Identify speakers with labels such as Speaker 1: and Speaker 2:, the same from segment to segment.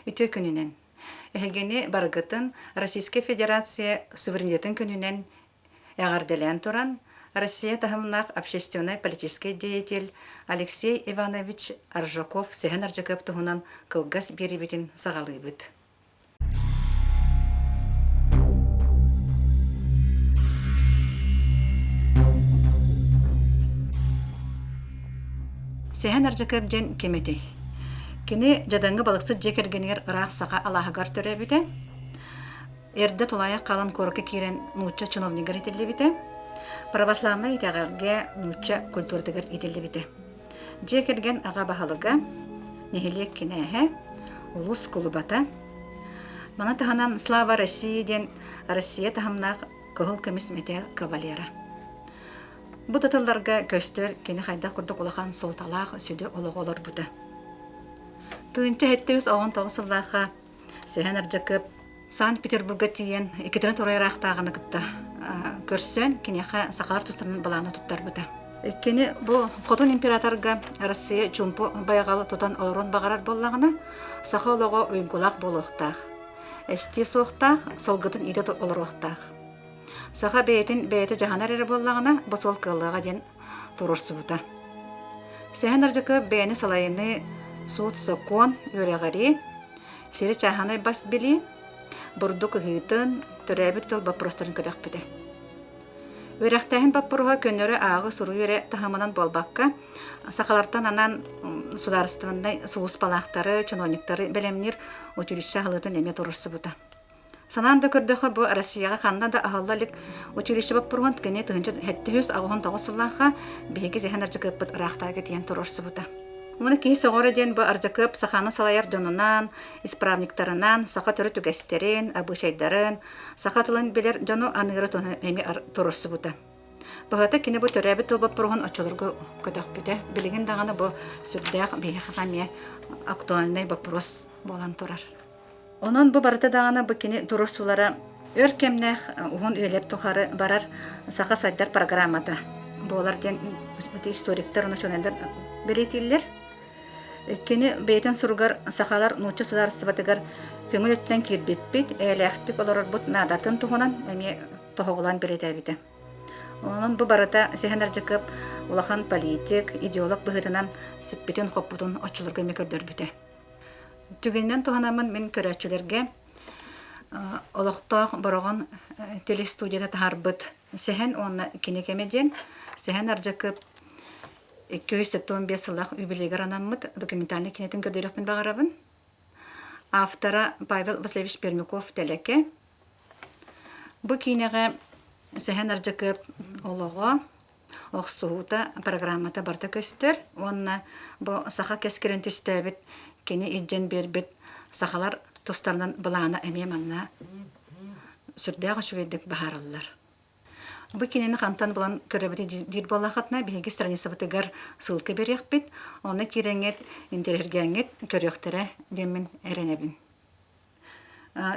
Speaker 1: Үтүө күнүнэн! Эһигини барыгытын Российскай Федерация суверенитетын күнүнэн эҕэрдэлээн туран, Россия таһымнаах общественнай-политическай деятель Алексей Иванович Аржаков Сэһэн Ардьакыап туһунан кылгас биэриибитин саҕалыыбыт. Сэһэн Ардьакыап диэн ким этэй? Кини дьадаҥы балыксыт дьиэ кэргэнигэр ыраах саха алааһыгар төрөөбүтэ. Эрдэ тулаайах хаалан куоракка киирэн нуучча чиновнигар итиллибитэ. Православнай итэҕэлгэ нуучча культуратыгар итиллибитэ. Дьиэ кэргэн аҕа баһылыга, нэһилиэк кинээһэ, улуус кулубата. Маны таһынан «Слава России» диэн Россия таһымнаах кыһыл көмүс мэтээл кавалера. Бу да тылларга көстөр кини хайдах курдук улахан суолталаах сүдү олоҕу олорбута. 1719 сыллаахха Сэһэн Ардьакыап Санкт-Петербурга тиийэн Екатерина Туруйараахтааҕыны кытта көрсөн, киниэхэ сахалар тустарынан былааны туттарбыта. Кини бу хотун императорга Россия чуумпу байҕалы тутан олоруон баҕарар буоллаҕына, саха олоҕо уйгулаах буолуохтаах, эстиэ суохтаах, сылгытын иитэ олоруохтаах. Саха бэйэтин бэйэтэ дьаһанар эрэ буоллаҕына, бу суол кыаллыаҕа диэн туруорсубута. Сэһэн Ардьакыап бэйэни салайыныы суут-сокуон, үөрэҕирии, сири чааһынай бас билии, бурдук ыһыытын, төрөөбүт тыл боппуруостарын көтөхпүтэ. Үөрэхтээһин боппуруоһа көннөрү ааҕыы-суруйуу эрэ таһымынан буолбакка, сахалартан анаан судаарыстыбаннай сулууспалаахтары, чиновниктары бэлэмниир училище аһылыытын эмиэ туруорсубута. Санаан да көрдөххө, бу Россияҕа ханна да аһылла илик училище боппуруоһун кини 1789 сыллаахха биһиги Сэһэн Ардьакыаппыт ыраахтааҕы тиийэн туруорсубута. Уонна киһи сөҕөрө диэн бу Ардьакыап саханы салайар дьонунан, исправниктарынан, саха төрүт үгэстэрин, абыычайдарын, саха тылын билэр дьону аныыры туһунан эмиэ туруорсубута. Быһата кини бу төрөөбүт тыл боппуруоһун оччолорго көтөхпүтэ. Билигин даҕаны бу сүрдээх биһиэхэ эмиэ актуальнай боппуруос буолан турар. Онон бу барыта даҕаны бу кини туруорсуулара өр кэмнээх уһун үйэлэр тухары барар саха сайдар программата буолар диэн историктар уонна учуонайдар бэлиэтииллэр. Кини бэйэтин суругар сахалар нуучча судаарыстыбатыгар көҥүл өттүнэн киирбиппит, эйэлээхтик олорорбут наадатын туһунан эмиэ тоһоҕолоон бэлиэтээбитэ. Онон бу барыта Сэһэн Ардьакыап улахан политик, идеолог быһыытынан сиппитин-хоппутун оччолорго эмиэ көрдөрбүтэ. Түгэнинэн туһанаммын мин көрөөччүлэргэ олохтоох Бороҕон телестудията таһаарбыт Сэһэн уонна кини кэмэ диэн Сэһэн Ардьакыап 275 сыллаах юбилейгар анаммыт документальнай киинэтин көрдөрүөхпүн баҕарабын. Автора Павел Васильевич Пермяков-Тэлэкэ. Бу киинэҕэ Сэһэн Ардьакыап олоҕо, охсуһуута, программата барыта көстөр уонна бу саха кэскилин түстээбит кини илдьэн биэрбит сахалар тустарынан былаана эмиэ манна сүрдээх үчүгэйдик баһаараллар. Бу кинини хантан булан көрөбүт диир буоллаххытына, биһиги страницабытыгар ссылка биэриэхпит, онно киирэҥҥит, интэриэһиргээҥҥит көрүөхтэрэ диэммин эрэнэбин.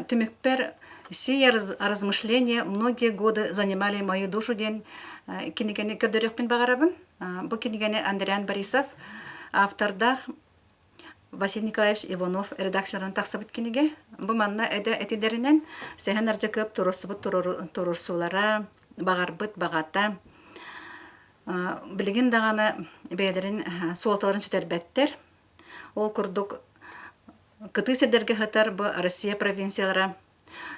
Speaker 1: Түмүкпэр «Сие размышления многие годы занимали мою душу» диэн кинигэни көрдөрүөхпүн баҕарабын. Бу кинигэни Андриан Борисов автордаах Василий Николаевич Иванов редакцияларынан тахсыбыт кинигэ. Бу манна эдэ этилэринэн Сэһэн Ардьакыап туруорсубут туруорсуулара, баҕарбыт баҕата билигин даҕаны бэйэлэрин суолталарын сүтэрбэттэр. Ол курдук Кытыы сирдэргэ сытар бу Россия провинциялара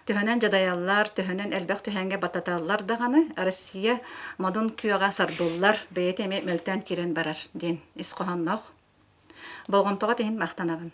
Speaker 1: төһөнөн дьадайаллар, төһөнөн элбэх түһээҥҥэ баттаталлар даҕаны, Россия модун күөҕэ сарбыллар, бэйэтэ эмиэ мөлтөөн киирэн барар диэн ис хоһоонноох. Болҕомтоҕо иһин махтанабын.